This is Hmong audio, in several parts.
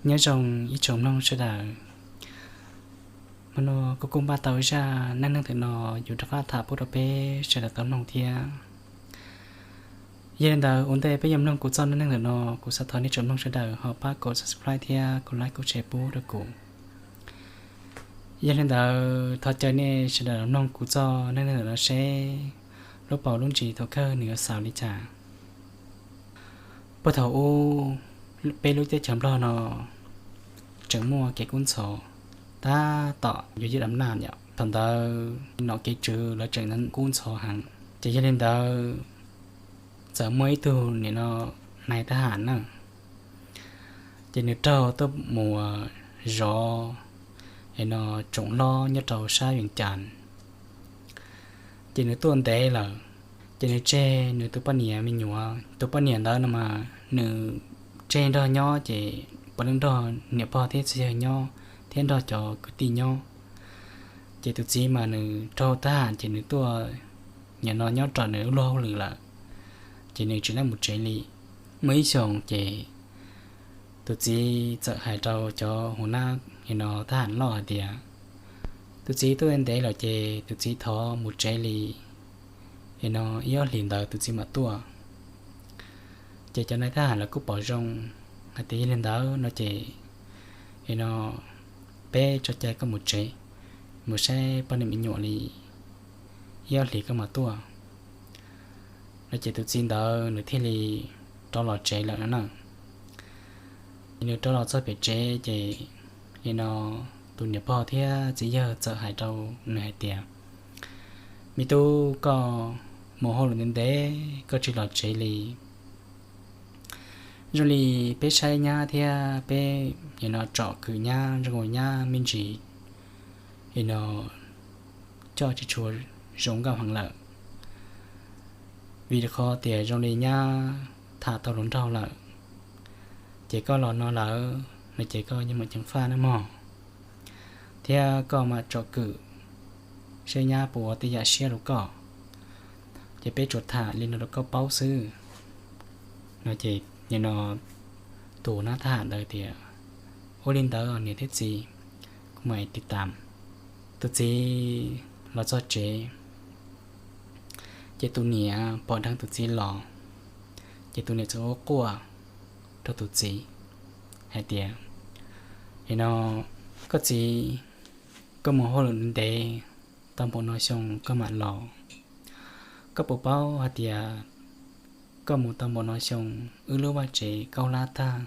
Nyob zoo ib tsoom mloog sawv daws, hmo no kuv kuj npaj tau zaj neej neeg ntawm no yuav rov qab tham pub rau peb sawv daws tau mloog thiab. Yog li ntawd ua ntej peb yuav mloog kuv txoj neej neeg ntawm no, kuv xav thov nej tsoom mloog sawv daws ho pab kom subscribe thiab kom like kom share pub rau kuv. Yog li ntawd thov caw nej sawv daws mloog kuv txoj neej neeg ntawm no seb lub paus lub ntsis thaum kawg nws yuav xaus li cas. Puag thaum ub, peb lub teb chaws Nplog no tseem muaj kev kub ntxhov tab tom yuav yij dam naj yom. Thaum ntawd nom kev tswv lawv tseem kub ntxhov heev, ces yog li ntawd txawm muaj ib tug nim no nais thab ham na, ces nws raug tuaj mus zov es no tsoom hlob nyob rau sab Vees Cas. Ces nws tuaj ntev lawm, ces nws tseg nws tus poj niam me nyuam. Tus poj niam ntawd no mas nws tseg nrog nyob ces puav leej nrog niam pog thiab txiv yawg nyob thiab nrog cov kwv tij nyob. Ces tus txiv mas nws raug thab ham ces nws tuaj nim no nyob raws nws lub luag hauj lwm lawm, ces nws tsis lam mus tsev li. Muaj ib xyoos ces tus txiv txawm hais rau cov hu nab nim no thab ham loj hais tias, tus txiv tuaj ntev lawm ces tus txiv thov mus tsev li, nim no ib ob hlis ntawd tus txiv mam tuaj. Ces cov nais thab ham lawv kuj pom zoo hais tias yog li ntawd no ces nim no peb tso cai koj mus tsev, mus saib poj niam me nyuam li ib ob hlis koj mam tuaj no ces tus txiv ntawd nws thiaj li rov los tsev lawm no na. Nws rov los txog pem tsev ces nim no tus niam pog thiab txiv yawg txawm hais rau nws hais tias, me tub, koj mus hauj lwm ntev ntev koj tsis los tsev li. Zoo li peb saib nyab thiab peb nim no tsom kwm nyab zoo li nyab me ntsis nim no coj tsis tshua zoo nkauj heev lawm, vim qhov tias zoo li nyab tham tau hluas nraug lawm. Ces koj los no lawm no ces koj yeej mam ceev faj nawb mog, thiab koj mam tsom kwm seb nyab puas ua tej yam siab rau koj. Ces peb tsuas tham li no rau koj paub xwb no ces nim no tus nab thab ham ntawd tias, ua li ntawd niam thiab txiv, kuv mam tiv tam. Tus txiv los txog tsev, ces tus niam pom dheev tus txiv los, ces tus niam txawm ua quaj rau tus txiv hais tias, nim no koj txiv, koj mus hauj lwm ntev tau npaum no xyoo koj mam los, koj puas paub hais tias koj mus tau npaum no xyoo, wb lub vaj tsev kaub hlab tag,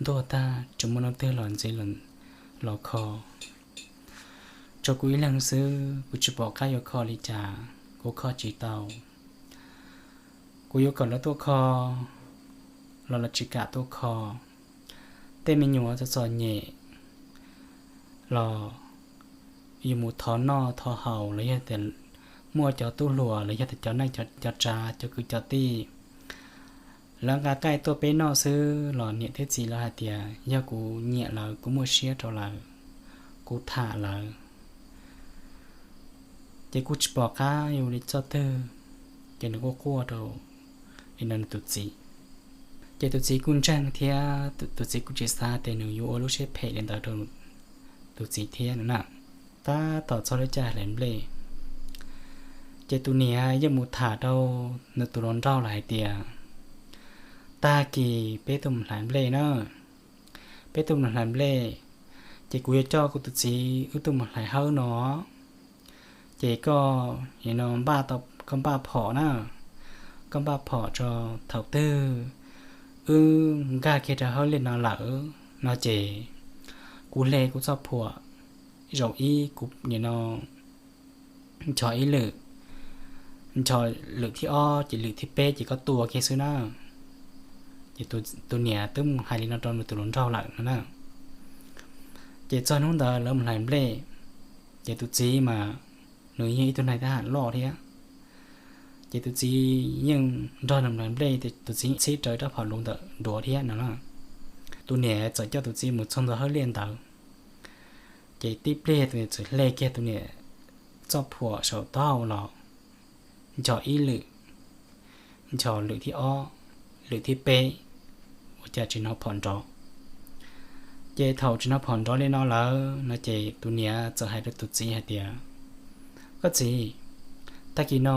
ntuag tag, tsis muaj leej twg los ntxiv los kho. Tshuav kuv ib leeg xwb, kuv tsis pom qab yuav kho li cas, kuv kho tsis tau. Kuv yuav kom lawv tuaj kho los lawv tsis kam tuaj kho. Tej me nyuam txom txom nyem los yus mus thov noj thov haus los yog tias muaj cov tub hluas los yog tias cov neej cov tsav cov kwv cov tij, lawv nqa qaij tuaj peb noj xwb los niam thiab txiv lawv hais tias yog kuv nyiam lawv, kuv muaj siab rau lawv, kuv tham lawv, ces kuj tsis pom qab yuav li txoj twg. Ces nws quaj quaj rau li no nws tus txiv. Ces tus txiv kuj ntseeg thiab tus txiv kuj tsis xav tias nws yuav ua lub siab phem li ntawd rau tus txiv thiab no na. Tab tom txog lub caij hlais nplej, ces tus niam yeej mus tham rau nws tus hluas nraug lawm hais tias, tag kis peb tuaj mus hlais nplej na, peb tuaj mus hlais nplej, ces kuv yuav coj kuv tus txiv wb tuaj mus hlais hawb no. Ces koj nim no npaj tau, koj npaj phom na, koj npaj phom tso, thaum twg wb nkag kiag rau hauv liaj no lawm no ces kuv hle kuv txoj phuam zaum ib, kuv nim no nchos ib lwm, nchos lwm thib ob ces lwm thib peb ces koj tua kiag xwb na. Ces tus niam twb mus hais li no rau nws tus hluas nraug lawm no na. Ces txog hnub ntawd lawv mus hlais nplej, ces tus txiv mas nws yeej ib tug nais thab ham loj thiab. Ces tus txiv yeej nrog nws mus hlais nplej, tus txiv txhib rawv rab phom luv ntawm duav thiab no na. Tus niam txawm coj tus txiv mus txog ntua hauv liaj ntawd, ces tib pliag tus niam txawm hle kiag tus niam txoj phuam saum taub hau los, nchos ib lwm, nchos lwm thib ob, lwm thib peb, ua cas tsis hnov phom nrov. Ces thaum tsis noj phom nrov li no lawm no ces tus niam txawm hais rau tus txiv hais tias, Koj txiv, tag kis no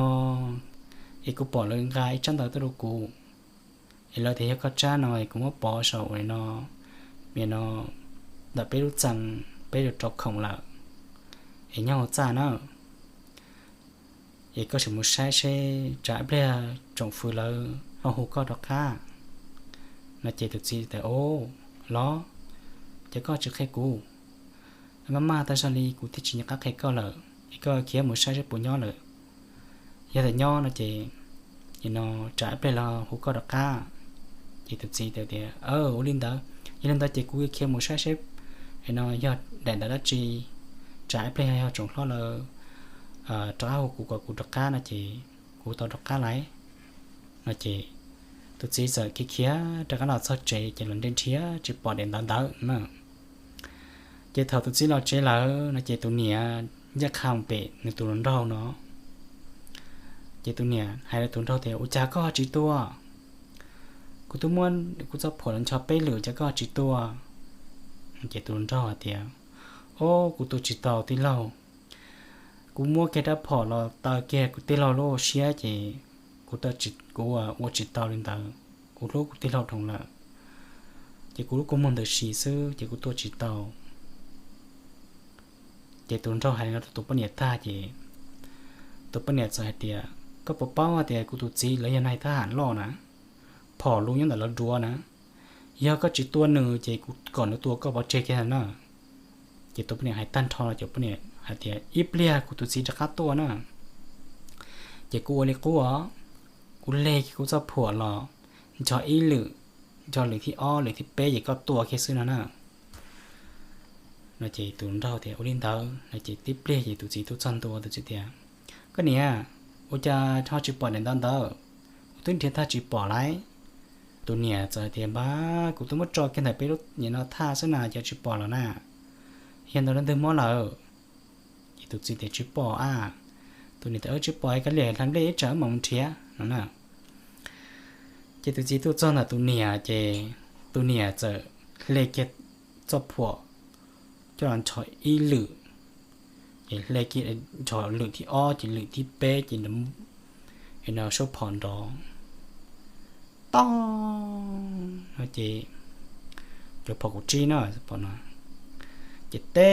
es kuv pom lawv nqa ib tsab ntawv tuaj rau kuv, es lawv tias yog koj tsab no es kuv muab pov saum no, no ntawm peb lub txee, peb rau khoom lawm, es nyob hauv txaj na, es koj sim mus saib seb tsam ib pliag tsoom fwv lawv ho hu koj rov qab. No ces tus txiv tias, Au, los, ces koj tsis qhia kuv, maj maj tag zog li kuv thiaj tsis nco qab qhia koj lawm, es koj khiav mus saib seb puas nyob lawm. Yog tias nyob no ces no tsam ib pliag los hu koj rov qab. Ces tus txiv tias, Ua li ntawd, yog li ntawd ces kuv khiav mus saib seb no yog daim ntawv dab tsi, tsam ib pliag yog tsoom hlob lawv rov qab hu kuv kom kuv rov qab no ces kuv tau rov qab lawm. No ces tus txiv txawm khiav khiav rov qab los txog tsev ces los nrhiav nrhiav tsis pom daim ntawv ntawd na. Ces thaum tus txiv los tsev lawm no ces tus niam ncaj qha mus pem nws tus hluas nraug no. Ces tus niam hais rau tus nraug tias, Ua cas koj ho tsis tua? Kuv twb muab kuv txoj phuam los ncho peb lwm cas koj ho tsis tua? Ces tus hluas nraug hais tias, Au, kuv tua tsis tau tij laug. Kuv muab kiag rab phom los taw kiag kuv tij laug lub siab ces kuv, kuv ua tsis tau li ntawd. Kuv hlub kuv tij laug dhau lawm, ces kuv lub kua muag ntawm si xwb ces kuv tua tsis tau. Ces tus nraug hais li no rau tus poj niam tag ces tus poj niam txawm hais tias, Koj puas paub hais tias kuv tus txiv lawv yog nais thab ham loj na, phom lus nyob ntawm lawv duav na. Yog koj tsis tua nws ces kuv kom nws tua koj pov tseg kiag na. Ces tus poj niam hais tag nrho no ces poj niam hais tias, Ib pliag kuv tus txiv rov qab tuaj na, ces kuv ua li qub os, kuv hle kiag kuv txoj phuam los ncho ib lwm, ncho lwm thib ob lwm thib peb ces koj tua kiag xwb no na. No ces tus nraug tias, Ua li ntawd. No ces tib pliag ces tus txiv tuaj txog ntua, tus txiv tias, Koj niam, ua cas ho tsis pom daim ntawv ntawd? Kuv twb nrhiav tag tsis pom lauj. Tus niam txawm tias, Npab, kuv twb muab tso kiag ntawm peb lub niam no thaj xwb na, cas tsis pom lawm na? Yog ntawd leej twg muab lawm? Ces tus txiv tias, Tsis pom a. Tus niam tias, Tsis pom, koj liam hlais nplej ib tsam wb mam mus nrhiav no na. Ces tus txiv tuaj txog ntawm tus niam ces tus niam txawm hle kiag txoj phuam coj los ncho ib lwm, ces hle kiag ncho lwm thib ob ces lwm thib peb ces no sab phom nrov toj no ces cov phom kuv tsib na, phom no ces teb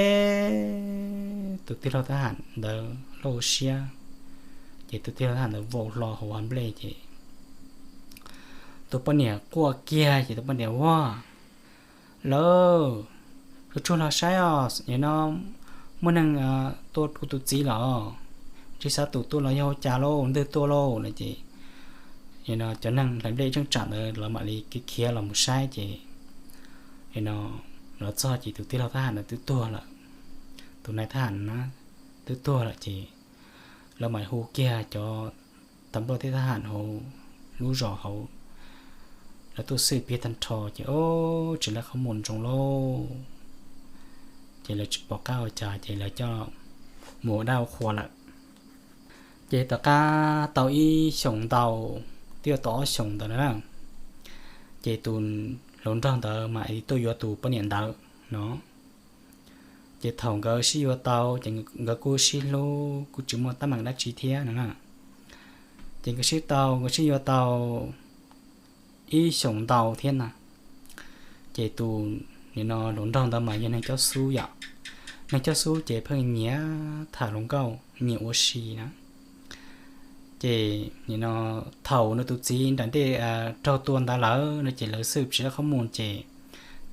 tus tij laug thab ham ntawd lub siab, ces tus tij laug thab ham ntawd vau hlo hauv hav nplej ces tus poj niam quaj kiag ces tus poj niam, Ua, lawv, tsuag tsuag los saib os, no muaj neeg tua kuv tus txiv los, tsis xav tus tuaj los yog ua cas lauj, leej twg tuaj lauj no ces no cov neeg hlais nplej tseem tsam ntawd lawv mam li khiav los mus saib ces no lawv txog ces tus tij laug thab ham ntawd twb tuag lawm, tus nais thab ham na twb tuag lawm ces lawv mam hu kiag cov tas nploj thiab thab ham hauv lub zos hauv, lawv tuaj xwb piav tag nrho ces, Ob, tsis lawv qhov muag ntsoov lauj, ces lawv tsis pom qab ua cas ces lawv coj mus ua dab ua qhua lawm. Ces tom qab tau ib xyoos ntau, twb yuav tau ob xyoos ntawd na, ces tus hluas nraug ntawd mas tuaj yuav tus poj niam ntawd no. Ces thaum nkawd sib yuav tau ces nkawd kuj sib hlub kuj tsis muaj teeb meem dab tsi thiab no na. Ces nkawd sib tau, nkawd sib yuav tau ib xyoos ntau thiab na. Ces tus, nim no hluas nraug ntawd mas yog neeg cob xub yom, neeg cob xub ces pheej nyiam tham hluas nkauj nyiam ua si na. Ces nim no thaum nws tus txiv nram ntej raug tua ntawd lawm no ces lawv xwb tsis lawv qhov muag ces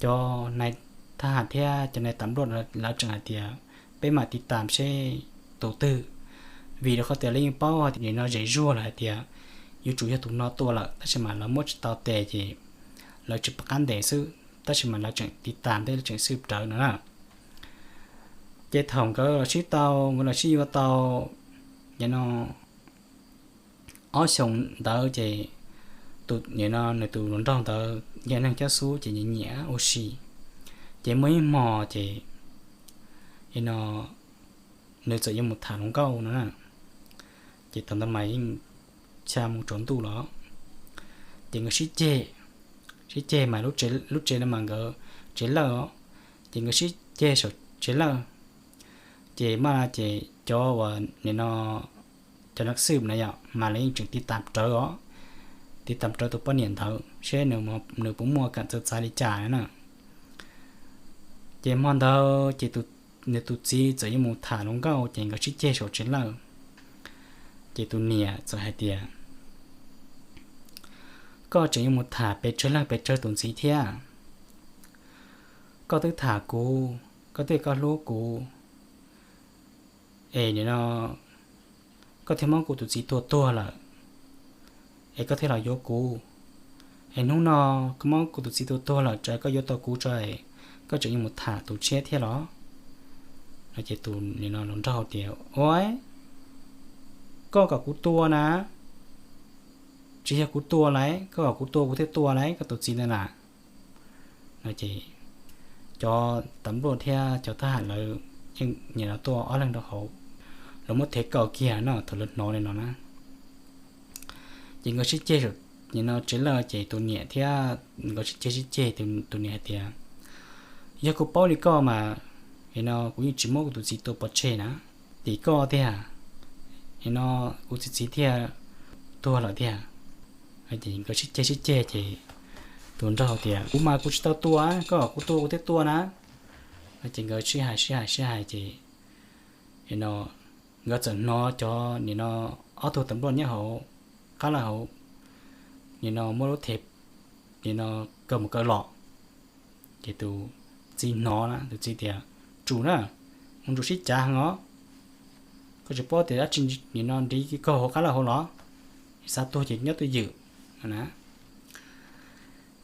cov nais thab ham thiab cov nais tas nploj lawv tseem hais tias, Peb mam tiv tas seb tus twg, vim rau qhov tias lawv yeej paub hais tias nim no zem zuag lawm hais tias yuav tsum yog tus no tua lawm tab sis mas lawv muab tsis tau tes ces lawv tsis pom qab ntes xwb tab sis mas lawv tseem tiv tas thiab lawv tseem xwb rawv no na. Ces thaum nkawd los sib tau, nkawd los sib yuav tau, nim no ob xyoos ntawd ces tus, nim no nws tus hluas nraug ntawd yog neeg cob xub ces nyiam nyiam ua si. Ces muaj ib hmo ces nim no nws txawm yuav mus tham hluas nkauj no na. Ces thaum ntawd mas yeej xya moo tsaus ntuj los, ces nkawd sib ceg, sib ceg mas lub tsev no mas nkawd tsev lawj os, Ces nkawd sib ceg saum tsev lawj, ces mas ces cov uas nim no cov nab xwb na yom mas lawv yeej tseem tiv tam rawv os, tiv tam rawv tus poj niam ntawd seb nws puas muaj kam txawv txav li cas na. Ces hmo ntawd ces nws tus txiv txawm yuav mus tham hluas nkauj ces nkawd sib ceg saum tsev lawj. Ces tus niam txawm hais tias, koj tseem yuav mus tham pes tsawg leej pes tsawg tus ntxiv thiab? Koj twb tham kuv, koj twb koj hlub kuv, es nim no koj thiaj muab kuv tus txiv tua tuag lawm, es koj thiaj los yuav kuv. Es hnub no koj muab kuv tus txiv tua tuag lawm tso koj yuav tau kuv tso, koj tseem yuav mus tham tus tshiab thiab los? No ces tus nim no hluas nraug tias, ua, koj kom kuv tua na, tsis yog kuv tua lauj, koj kom kuv tua kuv thiaj tua lauj koj tus txiv ntawd na. No ces cov tam npluaj thiab cov thab ham lawv yeej nim no tuaj ob leeg rau hauv, lawv muab thev kaum kiag no thaum lawv hnov li no na. Ces nkawd sib ceg, nim no tsev lawj ces tus niam thiab nkawd sib ceg sib ceg, tus niam hais tias, yog kuv paub li koj mas, nim no kuv yeej tsis muab kuv tus txiv tua pov tseg na, tim koj tiag, nim no kuv tus txiv thiaj tuag lawm tiag. Ces nkawd sib ceg sib ceg ces tus nraug tias, kuv mas kuv tsis tau tua, koj kom kuv tua kuv thiaj tua na. Ces nkawd sib hais sib hais sib hais ces nim no nkawd txawm hnov cov nim no ob tug tam npluaj nyob hauv qab lawj hauv nim no muab lub thev nim no kaw mus kaw los. Ces tus txiv hnov na, tus txiv tias, tsum na, mus ntsum sib cav heev os, koj tsis paub tias dab tsi nim no ntiv kaug hauv qab lawj hauv los? Xav tuag ces nyob twj ywm na.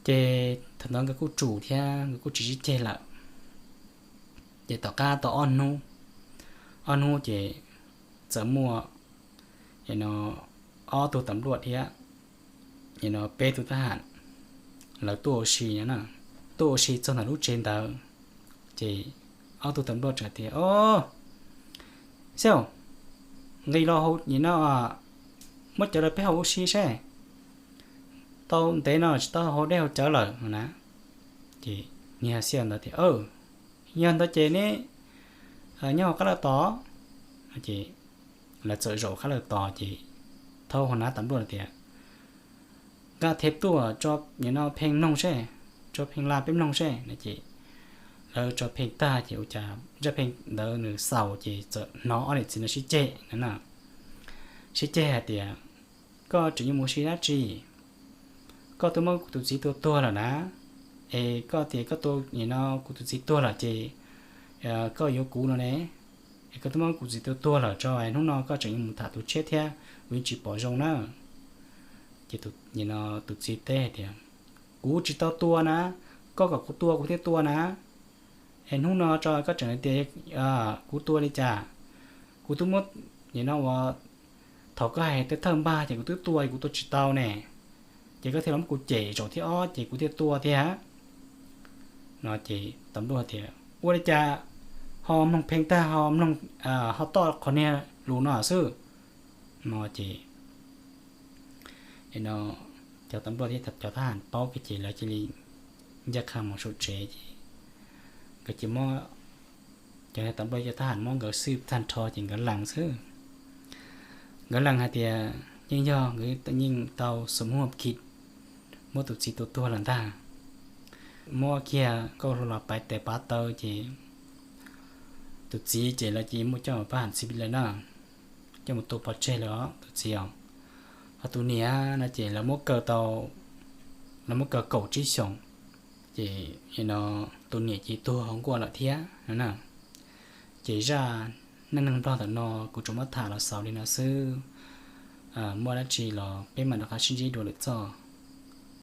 Ces thaum ntawd nkawd kuj tsum thiab nkawd kuj tsis sib ceg lawm. Ces tom qab tau ob hnub, ob hnub ces txawm muaj nim no ob tug tam npluaj thiab nim no peb tug thab ham lawv tuaj ua si no na. Tuaj ua si txog ntawm lub tsev ntawd ces ob tug tam npluaj txawm tias, o, xib, nqis los hauv nim no, muab cawv rau peb haus ua si seb, tau ntev no tsis tau haus dej haus cawv lawm na. Ces niag xib ntawd tias, yog ntawd ces neb nyob hauv qab lawj tos. Ces lawv txawm zaum qab lawj tos ces thaub hauv nab tam npluaj tias, nqa thev tuaj tso nim no Pheej mloog seb, tso Pheej la peb mloog seb no. Ces lawv tso Pheej tag ces ua cas zaj Pheej ntawd nws xaus ces txawm hnov ob niam txiv no sib ceg na. Sib ceg hais tias, koj tseem yuav mus ua si dab tsi? Koj twb muab kuv tus txiv tua tuag lawm na, es koj tias koj tua nim no kuv tus txiv tuag lawm ces koj yuav kuv no ne, es koj twb muab kuv txiv tua tuag lawm tso es hnub no koj tseem yuav mus tham tus tshiab thiab, kuv yeej tsis pom zoo na. Ces nim no tus txiv teb hais tias, kuv tsis tau tua na, koj kom kuv tua kuv thiaj tua na. Es hnub no tso koj tseem tias kuv tua li cas? Kuv twb muab nim no ua, thaum koj hais tias thawj npag ces kuv twb tua, kuv tua tsis tau ne, ces koj thiaj los muab kuv cem zaum thib ob ces kuv thiaj tua thiab. No ces tam npluaj tias, ua li cas ho mloog Pheej tag ho mloog, ho toj qhov niag lus no xwb? No ces no cov tam npluaj thiab cov thab ham paub kiag ces lawv cia li ncaj qha mus saum tsev ces nkawd cia li muab, cov tam npluaj cov thab ham muab nkawd xwj tag nrho ces nkawd lees xwb. Nkawd lees hais tias yeej yog nkawd yeej tau xum huaj khi muab tus txiv tua tuag lawm ntag. Muab kiag nkauj hlua los paiv tes pav taw ces tus txiv ces lawv cia li muab coj mus pab ham txi lawm na, coj mus tua pov tseg lawm os tus txiv os. Ho tus niam no ces lawv muab kaw tau, lawv muab kaw kaum tsib xyoos, ces no tus niam ces tuag hauv nkuaj lawm thiab no na. Ces zaj neej neeg nplog ntawm no kuv tsuas muab tham los xaus li no xwb. Muaj dab tsi los peb mam rov qab sib ntsib dua lwm txoj.